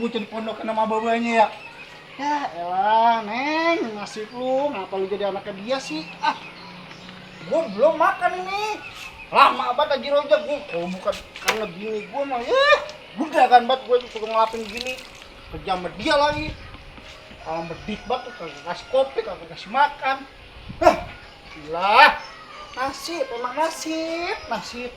bocah di pondok sama babanya ya. Ya elah, Neng, nasib lu, ngapa lu jadi anaknya dia sih? Ah, gua belum makan ini. Lama banget aja rojak nih. Kalau bukan karena bini gua mah ya, udah kan banget gua suka ngelapin gini. Kerja sama dia lagi. Kalau medit banget tuh, kagak kasih kopi, kagak kasih makan. Hah, gila. Nasib, emang nasib, nasib.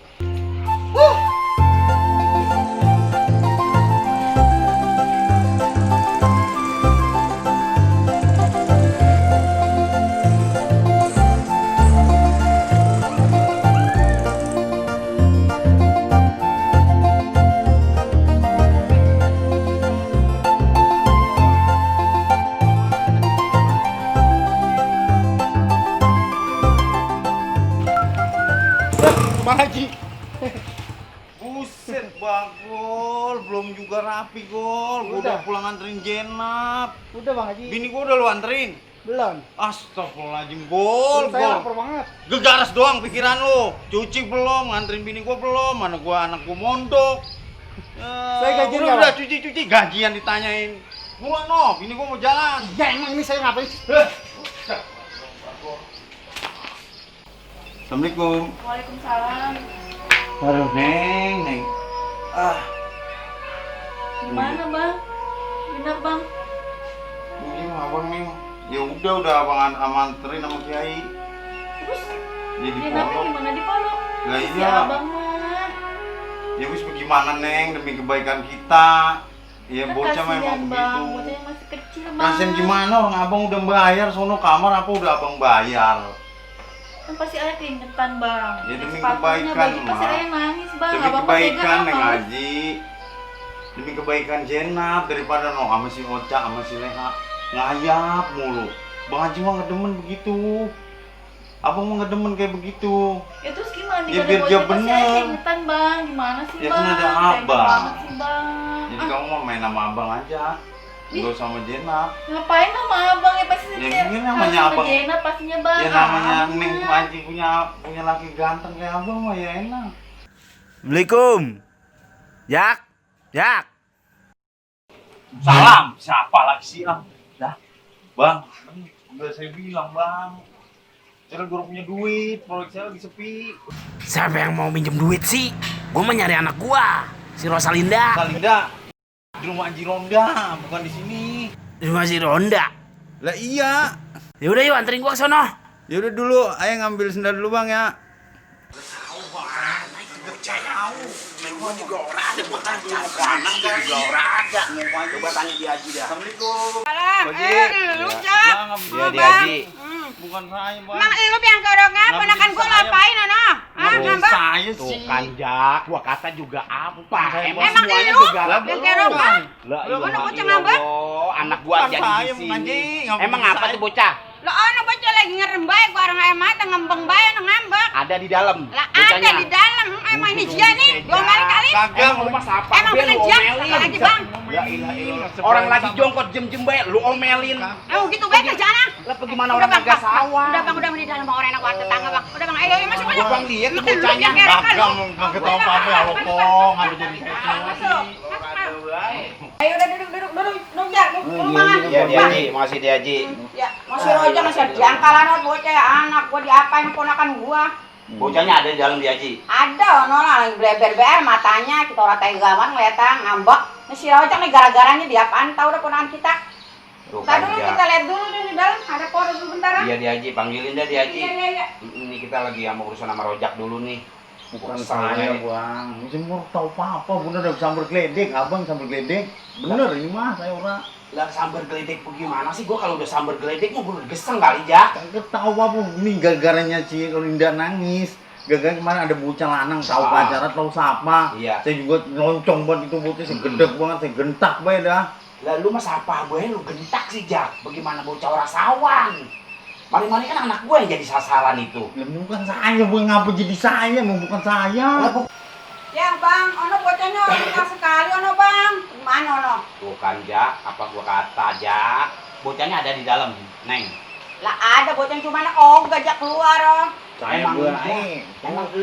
Bang Haji. Buset Bang Gol, belum juga rapi Gol. Gua udah pulang anterin Jenap. Udah Bang Haji. Bini gua udah lu anterin. Belum. Astagfirullahaladzim Gol, Saya Gol. lapar banget. Gegaras doang pikiran lu. Cuci belum, nganterin bini gua belum. Mana gua anak gua mondok. Saya gajian udah, nggak, Bang? cuci gajian ditanyain. Buruan no, bini gua mau jalan. Ya emang ini saya ngapain sih? Assalamualaikum. Waalaikumsalam. Aduh, Neng. Gimana bang? Enak bang? Ini abang nih. Ya udah abang anterin sama Kiai. Terus Ya di enaknya pondok. gimana di pondok? Lah Si iya. abang mah. Ya wis bagaimana Neng, demi kebaikan kita. Ya Kan bocah kasihan, memang bang. begitu. Bocahnya masih kecil bang. Kasian gimana, orang abang udah bayar sono kamar apa udah abang bayar. Kan pasti ayah keingetan bang. Ya, demi Sepatunya, kebaikan, baju pasti Mak. ayah nangis bang. Demi Abang mah kebaikan tega Neng amat. Haji. Demi kebaikan Jenap daripada no sama si Oca sama si Leha ngayap mulu. Bang Haji mah ngedemen begitu. Abang mah ngedemen kayak begitu. Ya terus gimana? Ya, Gak ada biar dia bocah pasti bener. ayah keingetan bang. Gimana sih Ya, bang? kan ada Tega abang. banget sih bang. Jadi kamu mau main sama abang aja. Enggak sama Jenap. Ngapain sama abang ya pasti Ya, setiap ini namanya sama abang. Jena pastinya bang. Ya namanya Abang Neng mah. Haji punya laki ganteng kayak abang mah ya enak. Assalamualaikum. Jak. Salam, siapa lagi sih ah? Dah, bang, udah saya bilang bang. Saya udah punya duit, proyek saya lagi sepi. Siapa yang mau minjem duit sih? Gua mah nyari anak gua, si Rosalinda. Salinda, di rumah Haji Ronda, bukan di sini. Di rumah si Ronda. Lah iya. Ya udah yuk anterin gua ke sono. Ya udah dulu, ayo ngambil sendal dulu bang ya. Gua juga orang ada, gua kan anak juga orang ada. Coba tanya di Haji dah. Assalamualaikum. Salam, lu Ya, Jak. Iya di Haji. Bukan saya bang. Emang lu yang kerongan, ponakan gua ngapain, Ana? Hah, ngambek? Saya Tuh sih. kan Jak, gua kata juga apa? Emang Emang semuanya lu juga yang kerongan? Lah Lu kan iya, bocah iya, ngambek? Allah, anak gua Bukan jadi saya, di Bang sini. Haji, ngambek Emang di apa saya. tuh bocah? Lo ana bocah lagi ngerembay, gua orang emat ngembeng bae ngambek. Ada di dalam. Lah ada di dalam, emang ini dia nih, diomelin kali. Kagak, Emang lu mas apa? Emang Be, bener lu Jak, omelin. lagi bang. Ya ilah ilah. Orang lagi jongkot jem-jem bae, lu omelin. Gitu bae kerjaan. Lah bagaimana Udah orang bang, agak Bang. sawah? Udah bang, udah di dalam orang enak warga tetangga bang. Udah bang, ayo masuk aja. Bang lihat tuh Lu yang bocahnya. kerongan, lu. Kagak ketawa apa-apa ya lo kong, ada jadi Masuk. Ayo udah duduk Jak, lu mangan. Iya di Haji, makasih di Haji. Ya, masih roja masih jangkalan bocah anak gua diapain ponakan gua. Bocahnya ada di dalam di Haji. Ada ono lah lagi bleber-ber matanya kita orang tega banget ngeliatan ngambek. Nih si Rojak nih gara-garanya diapaan tahu udah ponakan kita. Tuh Tadi kan dulu Jak. kita lihat dulu di dalam ada poro dulu bentar. Iya di Haji, panggilin dah di Haji. Iya. Ini kita lagi sama urusan sama Rojak dulu nih. Bukan saya bang, ini semua tahu apa-apa, bener ada sambar geledek, abang sambar geledek. Bener ini mah saya orang. Lah sambar geledek bagaimana sih? Gua kalau udah sambar geledek mau gue geseng kali Jak. Kagak tahu apa, ini gara-garanya si Linda nangis. Gara-gara kemarin ada bocah lanang tahu Ah. pacaran tahu siapa. Iya. Saya juga loncong banget itu bocah, saya gedek banget, saya gentak bae dah. Lah lu mas apa gue lu gentak sih Jak? Bagaimana bocah orang sawan? Mari-mari kan anak gue yang jadi sasaran itu. Ya bukan saya, bukan ngapa jadi saya, mau bukan saya. Ya bang, ono bocahnya orang sekali ono bang. Mana ono? Tuh kan Jak, apa gua kata Jak? Bocahnya ada di dalam, Neng. Lah ada bocah cuma oh gajak keluar oh. Saya baik.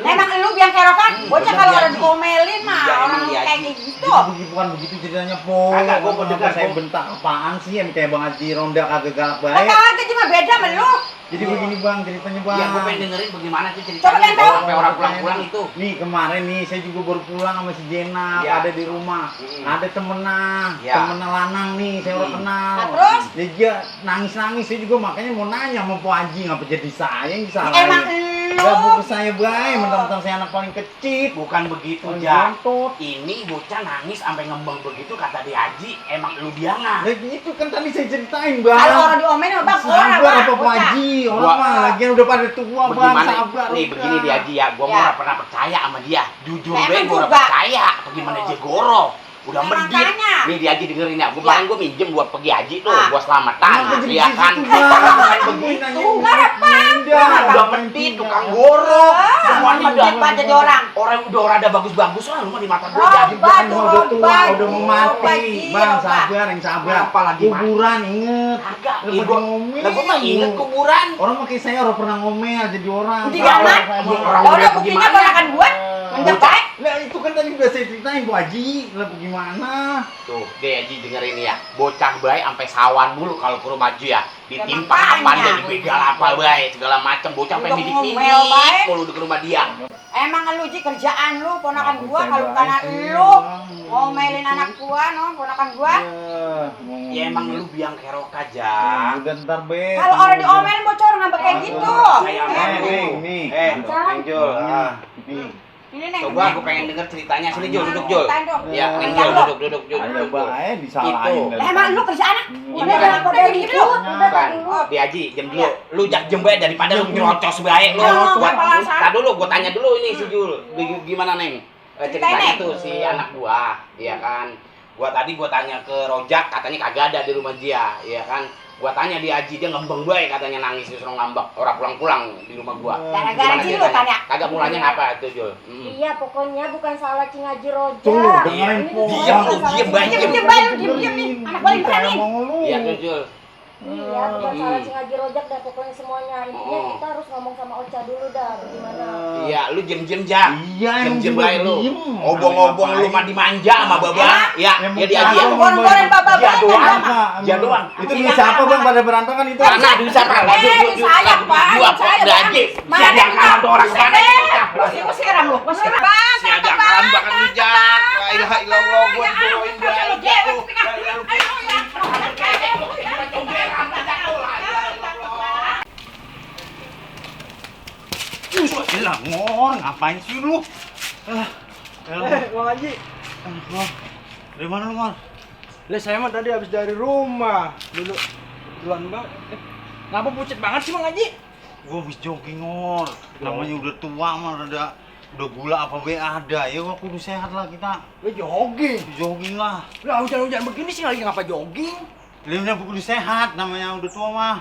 Emang lu biang kerokan? Bocah kalau orang diomelin mah Iya, orang emang dia kayak Haji. gitu. Bukan begitu ceritanya, Po. Kagak, gua Kenapa pendengar, saya Po. bentak apaan sih yang kayak Bang Haji Ronda kagak galak baik. Kata aja cuma beda sama lu. Jadi begini Bang, ceritanya Bang. Iya, gue pengen dengerin bagaimana sih Coba ceritanya. kan tahu. Sampai orang pulang-pulang itu. Nih kemarin nih saya juga baru pulang sama si Jenab, Iya. ada di rumah. Ada temennya, Iya. temennya lanang nih, saya udah kenal. Nah, terus? Dia nangis-nangis, saya juga makanya mau nanya sama Po Haji, ngapa jadi saya yang disalahin. Emang lu. Gak bukan saya baik, mentang-mentang saya anak paling kecil. Bukan begitu, Paling Jak. bontot. Ini bocah nangis sampai ngembang begitu kata di Haji, emang lu biangan. Nah gitu kan tadi saya ceritain Bang. Kalau orang diomelin mah bang, orang Sabar bang. apa Po Haji, orang Gua- mah lagian udah pada tua Bang, Bagaimana? sabar. Nih udah. begini di Haji ya, gua Ya. mau nggak pernah percaya sama dia. Jujur Nah, gue emang gua udah juga. percaya. Bagaimana Oh. dia goro. Udah Nah, medit. makanya. Nih di Haji dengerin ya. Ya. Kemarin gua minjem buat pergi Haji tuh, Ah. gua selamatan. Kenapa jadi Iya kan? begitu, Bang? Bukan begitu. Udah medit, tukang goro. Semuanya Medit udah mah jadi orang. Orang udah orang ada bagus-bagus lah, lu mah di mata gua Oh. Haji. Bang, udah tua, Bang. udah mau mati. Bang. Bang, Bang. sabar, yang sabar. Apa lagi, Bang? Kuburan inget. Kagak, Lu iya, pada gua- ngomel. lah gua mah inget kuburan. Orang makin saya orang pernah ngomel jadi orang. Udah Sabar, amat. sabar. Ya Orang udah udah buktinya bagaimana? ponakan gua. Mendep baik. Lah itu kan tadi udah saya ceritain Bu Haji. Lah bagaimana? Tuh, deh Haji dengerin ya. Bocah baik sampai sawan mulu kalau ke rumah Haji ya. Ditimpa makanya. apa dan dibegal apa baik, segala macam bocah sampai Udah midik-midik ngomel baik. mulu di rumah dia. Emang lu Ji kerjaan lu ponakan Maksud gua saya kalau baik bukan sih, lu Bang. ngomelin anak gua no ponakan gua. Ya emang lu biang kerok aja. Udah ntar be. Kalau orang diomelin bocor ngambek kayak gitu. Saya Nih. Jangan. Jul. Nih. Ini Neng. Coba aku pengen denger ceritanya. Sini Jul, duduk Jul. Ceritain dong. Ya, Neng Ceritain Jul, dong. duduk Jul. Ayo bae Itu. disalahin. Lah emang lu kerjaan Ini udah kan- jangan kayak gitu. Bukan, di Haji, jam dulu. Lu jem baik daripada lu nyerocos baik lu. Jangan, Gua kepala saya. tar dulu, gua tanya dulu ini si Jul. Gimana, Neng? Ceritanya Neng. tuh si anak gua, iya kan. Gua tanya ke Rojak, katanya kagak ada di rumah dia, iya kan. Gua tanya di Haji, dia ngembang baik katanya nangis disuruh ngambek, orang pulang-pulang di rumah gua. Gara-gara Gimana Ji lu ceritanya? tanya. Kagak mulanya ngapa tuh, Jul? Iya, pokoknya bukan salah Cing Haji Roja. Tuh, dengerin, Ini Po. bukan Diam lu, salah diam, Cing Bay, Haji Diam, Roja. diam, Bay, lu diam nih. Anak gua dimarahin. Iya tuh, Jul. Iya, bukan salah Hmm. Cing Haji Rojak dah pokoknya semuanya. Intinya Oh. kita harus ngomong sama Ocha dulu dah, bagaimana. Iya, lu jem-jem Jak. Iya, emang Jem-jem juga baik lu. diem. Obong-obong lu mah dimanja sama Baba. Ya, Emang ya di Haji. kagak. Goreng-goreng bapak Dia banget. doang. Apa? Dia doang. Itu duit siapa Bang pada berantakan itu? Karena duit siapa? Saya, Pak. Dua Saya, Pak Bang. Haji. Mana Siapa yang kalah tuh orang kemana? Usir lu, usir. Bang, Si ada kalah bahkan lu Jak. La ilaha illallah gua didoain baik. Lah ngor, ngapain sih lu? Bang Haji. Dari mana lu, Ngor? Lah saya mah tadi habis dari rumah. Duluan Bang. Ngapa pucet banget sih Bang Haji? Gua habis jogging, Ngor. Namanya udah tua mah udah gula apa be ada. Ya gua kudu sehat lah kita. Lu jogging. Jogging lah. Lah hujan-hujan begini sih lagi ngapa jogging? Lihatnya kudu sehat namanya udah tua mah.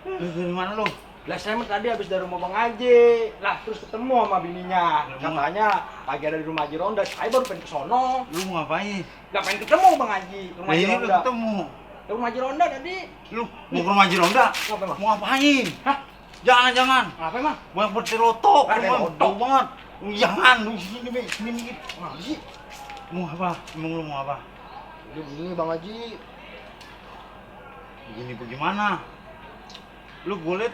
Lu dari mana lu? Lah saya mah tadi habis dari rumah Bang Haji. Lah terus ketemu sama bininya. Katanya lagi ada di rumah Haji Ronda. Saya baru pengen ke sono. Lu mau ngapain? Lah pengen ketemu Bang Haji. Rumah Lah Haji ini Ronda. udah ketemu. Ke rumah Haji Ronda tadi. Lu mau ke rumah Haji Ronda? Ngapain Bang? Mau ngapain? Hah? Jangan. Ngapain Bang? Mau berteloto. Ah, teloto. Jauh banget. Jangan, lu sini be, sini dikit. Wah sih. Mau apa? Emang lu mau apa? Udah begini Bang Haji. Gini bagaimana? Lu boleh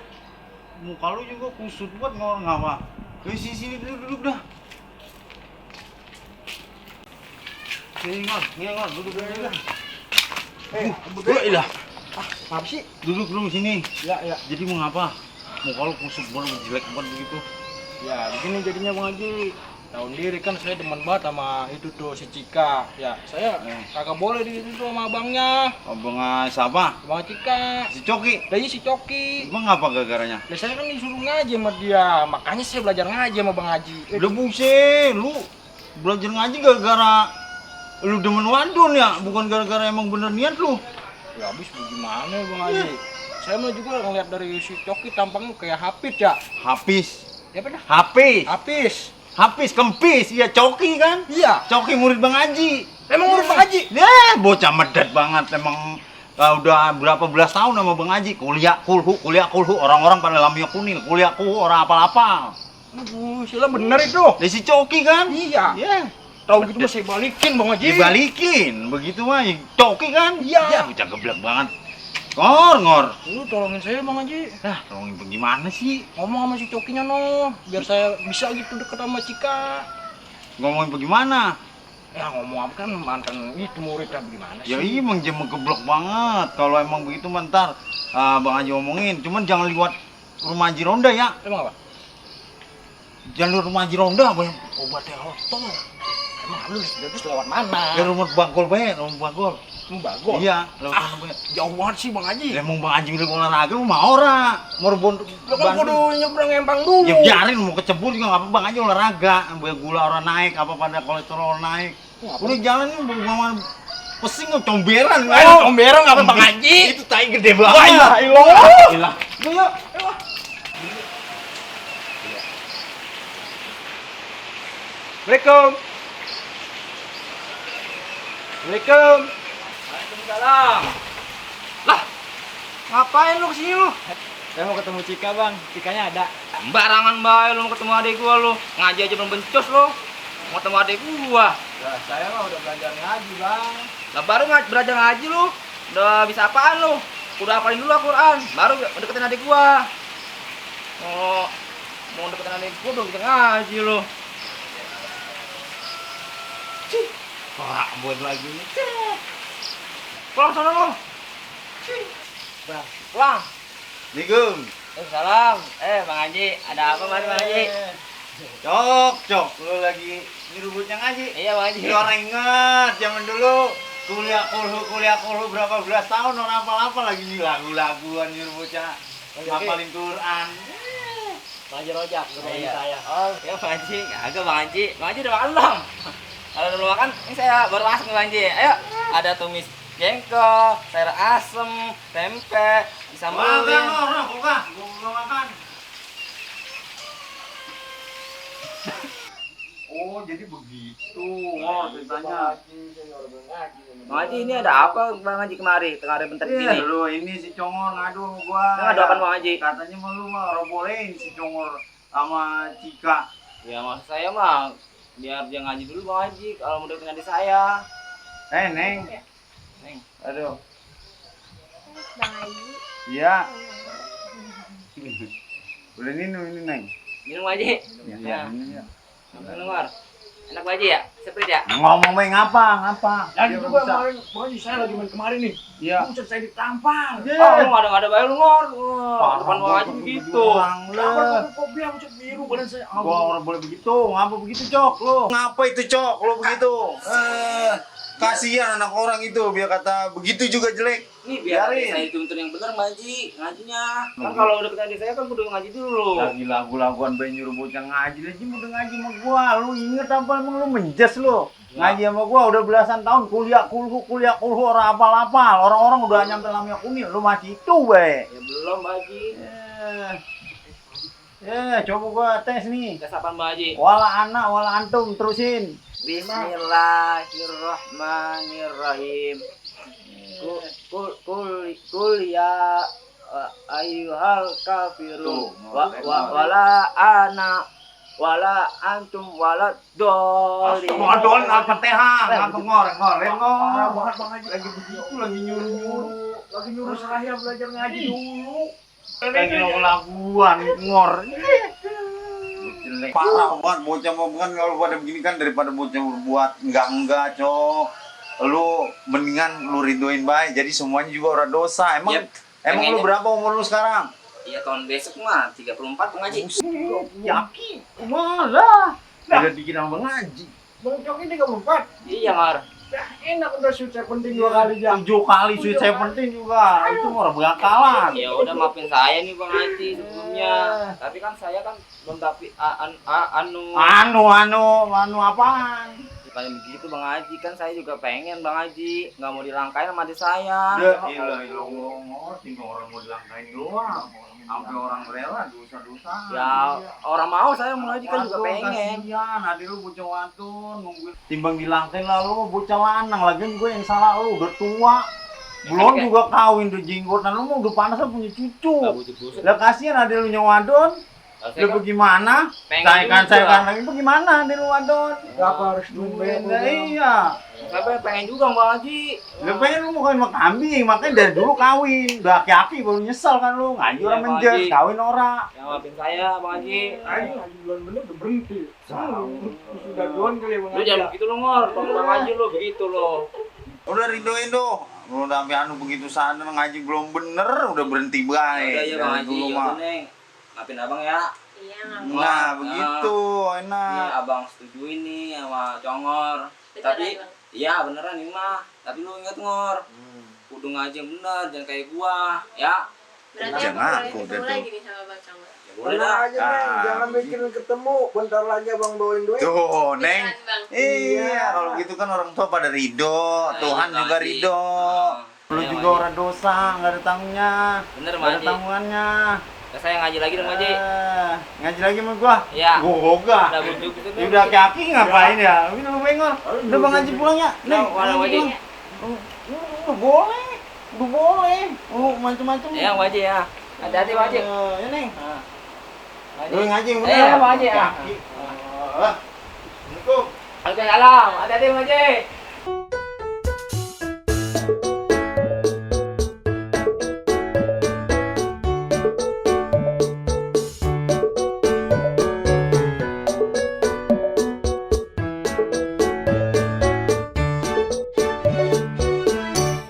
muka lu juga kusut buat ngorong apa? Sini duduk dah. Sini ngor, duduk dah. Ilah, Apa sih? duduk dulu sini. Ya, ya. Jadi mau ngapa? Muka lu kusut banget, jelek banget begitu. Ya, begini jadinya Bang Haji. Tahun diri kan saya demen banget sama itu tuh si Cika. Ya, saya kagak boleh di situ sama abangnya. Abang siapa? Bang Cika. Si Coki. Dari si Coki. Emang apa gara-garanya? Lah saya kan disuruh ngaji sama dia. Makanya saya belajar ngaji sama Bang Haji. Udah buset, lu belajar ngaji gara-gara lu demen wadon ya? Bukan gara-gara emang bener niat lu? Ya habis bagaimana Bang Haji? Saya mah juga ngeliat dari si Coki tampangnya kayak Hafid ya. Hafiz. Ya benar. Hafiz. Hafiz kempis, iya Coki kan? Iya. Coki murid Bang Haji. Emang murid Bang Haji? Ya, bocah medet banget emang udah berapa belas tahun sama Bang Haji kuliah kulhu orang-orang pada lamio kunil kuliah kulhu orang apa-apa. Sila bener itu. Dari si Coki kan? Iya. Iya. Tahu gitu mah saya balikin Bang Haji. Dibalikin, begitu mah Coki kan? Iya. Ya, bocah geblek banget. Ngor. Lu tolongin saya Bang Haji. Nah, tolongin bagaimana sih? Ngomong sama si Cokinya no, biar saya bisa gitu deket sama Cika. Ngomongin bagaimana? Ya ngomong apa kan mantan itu muridnya bagaimana sih? Ya iya emang dia geblek banget. Kalau emang begitu bentar Bang Haji omongin. Cuman jangan lewat rumah Haji Ronda ya. Emang apa? Jangan lewat rumah Haji Ronda, banyak obatnya loto. Emang lu lewat mana? Ya rumah Bagol banyak, rumah Bagol. Lu bagus. Iya, lewat rumah banyak. Jauh banget sih Bang Haji. Ya emang Bang Haji udah olahraga lu mau ora? Mau rebon Lu kan kudu nyebrang Empang dulu. Ya biarin mau kecebur juga enggak apa-apa, Bang Haji olahraga. Gula orang naik, apa pada kolesterol naik. Udah jalan ini bawa pesing comberan. Ayo comberan apa Bang Haji? Itu tai gede banget. Wah, ilah. Gila. Yuk. Assalamualaikum. Assalamualaikum. Waalaikumsalam. Lah, ngapain lu kesini lu? Saya mau ketemu Cika bang, Cikanya ada. Barangan bae lu mau ketemu adik gua lu. Ngaji aja belum bencos lu. Mau ketemu adik gua. Nah, saya mah udah belajar ngaji bang. Lah baru belajar ngaji lu. Udah bisa apaan lu? Udah hafalin dulu Al-Qur'an, baru deketin adik gua. Oh, mau deketin adik gua belum bisa ngaji lu. Wah, buat lagi nih. Pulang sana lu. Bang, Pulang. Assalamualaikum. salam. Bang Haji, ada apa mari Bang Haji? Cok, lu lagi nyerubutnya ngaji. Iya Bang Haji. Lu orang inget zaman dulu kuliah kulhu berapa belas tahun orang apa lagi nih lagu-laguan nyerubutnya ngapalin Quran. Bang Haji rojak, Iya. saya. Oh, ya Bang Haji, agak Bang Haji. Bang Haji udah makan belum? Kalau udah makan, ini saya baru masak nih Bang Haji. Ayo, ada tumis jengkol, sayur asem, tempe, disambelin. Buka makan. Oh, jadi begitu. Oh, ceritanya. Bang Haji, ini ada apa Bang Haji kemari? Tengah ada bentar Iya, gini. lu ini si Congor ngadu gua. Ini ada apa Bang Haji? Katanya mau lu mah robolein si Congor sama Cika. Ya maksud saya mah biar dia ngaji dulu Bang Haji kalau mau deketin adik saya. Neng. Neng. Aduh. Bang Haji. Iya. Udah ini Neng. Minum Bang Haji. Iya, ini ya. Minum War. Enak Bang Haji ya? Seprit ya? Ngomong ngapa? Lagi Dia juga bisa. Bang Haji, saya lagi main kemarin nih. Iya. Buset saya ditampar. Oh, lu ada bayar lu Ngor. Wah, depan Bang Haji begitu. Orang Tampar lu. kopi yang buset biru badan saya. Gua orang boleh begitu. Ngapa begitu, Cok? Lu. Ngapa itu, Cok? Lu begitu. Kasihan anak orang itu biar kata begitu juga jelek. Nih biar Biarin. saya tuntun yang benar Bang Haji ngajinya. Kan kalau udah deketin adik saya kan kudu ngaji dulu. Lagi lagu-laguan bayi nyuruh bocah ngaji lagi udah ngaji sama gua. Lu inget apa emang lu menjes lu? Ngaji sama gua udah belasan tahun kuliah kulhu orang apal-apal. Orang-orang udah nyampe lamia kunil. Lu masih itu, be. Ya belum Bang Haji. Coba gua tes nih. Tes apaan Bang Haji? Wala anak, wala antum, terusin. Bismillahirrahmanirrahim. Kul ya ayyuhal kafirun wala ana wala antum wala dolin. Astagfirullahaladzim, Al-Fatihah. Ngapa ngor. Parah banget Bang Haji, lagi begitu, lagi nyuruh saya belajar ngaji dulu. Lagi laguan ngor. Jelek. Parah banget bocah mau kan kalau pada begini kan daripada bocah berbuat enggak Cok. Lu mendingan lu ridoin baik. Jadi semuanya juga orang dosa. Emang Yep. emang lu Pengennya- berapa umur lu sekarang? Iya tahun besok mah 34 Bang Haji. Yakin? Malah. Udah bikin abang ngaji. Bang Coki 34. Iya Mar. Enak udah shoot saya penting 2 kali jam. 7 kali sweet 17 juga. Itu mah orang bakalan. Ya udah maafin saya nih Bang Haji sebelumnya. Tapi kan saya kan belum tapi Anu apaan? bukan begitu Bang Haji, kan saya juga pengen Bang Haji nggak mau dilangkain sama adik saya. Ilah tinggal orang mau dilangkain doang. Sampai orang rela dosa-dosa. Ya orang mau saya Bang Haji kan juga pengen. Kasihan, adik lu bocah wadon nungguin. Timbang dilangkain lalu bocah lanang lagi gue yang salah lu udah tua. Belum juga kawin udah jenggotan lu mah udah panas lah punya cucu. Lah kasihan ada lu nyawadon. Lu bagaimana? Saya kan lagi bagaimana ada lu wadon? Apa harus nungguin? Iya. Saya pengen juga Bang Haji. Lu pengen lu mau kawin sama kambing, makanya dari dulu kawin. Udah aki-aki baru nyesel kan lu. Ngaji orang Bang menjes, Haji. kawin ora. Yang maafin saya Bang Haji. Haji bulan bener udah berhenti. Sudah doan kali Bang Lu jangan begitu lo Ngor, Bang Haji lo begitu lo. Udah ridoin tuh. Lu udah sampai anu begitu sana ngaji belum bener, udah berhenti Udah bae. ya Bang Dari Haji, dulu ya mah. udah, Neng. Maafin Abang ya. Iya, nggak Nah, begitu, Ini enak. Abang setuju ini sama Congor. Tapi iya beneran ini mah. Tapi lu inget Ngor. Kudu ngaji yang bener, jangan kayak gua, ya. Berarti Jangan aku boleh aku ketemu udah lagi nih sama Bang Congor. Ya boleh dah. aja Neng, jangan mikirin ketemu. Bentar lagi Abang bawain duit. Tuh, Neng. Beneran, Bang. Iya, kalau gitu kan orang tua pada ridho, Tuhan iya, juga Haji. ridho. Lu Iya, juga Haji. orang dosa, nggak ada tanggungnya. Bener Nggak Bang ada Haji. tanggungannya. Ya, saya ngaji lagi dong Bang Haji. Ngaji lagi sama gua? Iya. Gua ogah. Udah bujuk gitu. Ya udah kaki ngapain ya? Ini lu bengor. Udah Bang Haji pulang ya? Nah, Neng, walau Bang Haji Haji. pulang. Udah boleh. Udah boleh. Macam-macam. Ya Bang Haji ya. Hati-hati Bang Haji. Ya, Neng. Nah. Bang Lu Haji. ngaji yang Iya, Bang Haji, ya. Kaki. Assalamualaikum. Waalaikumsalam. Hati-hati Bang Haji.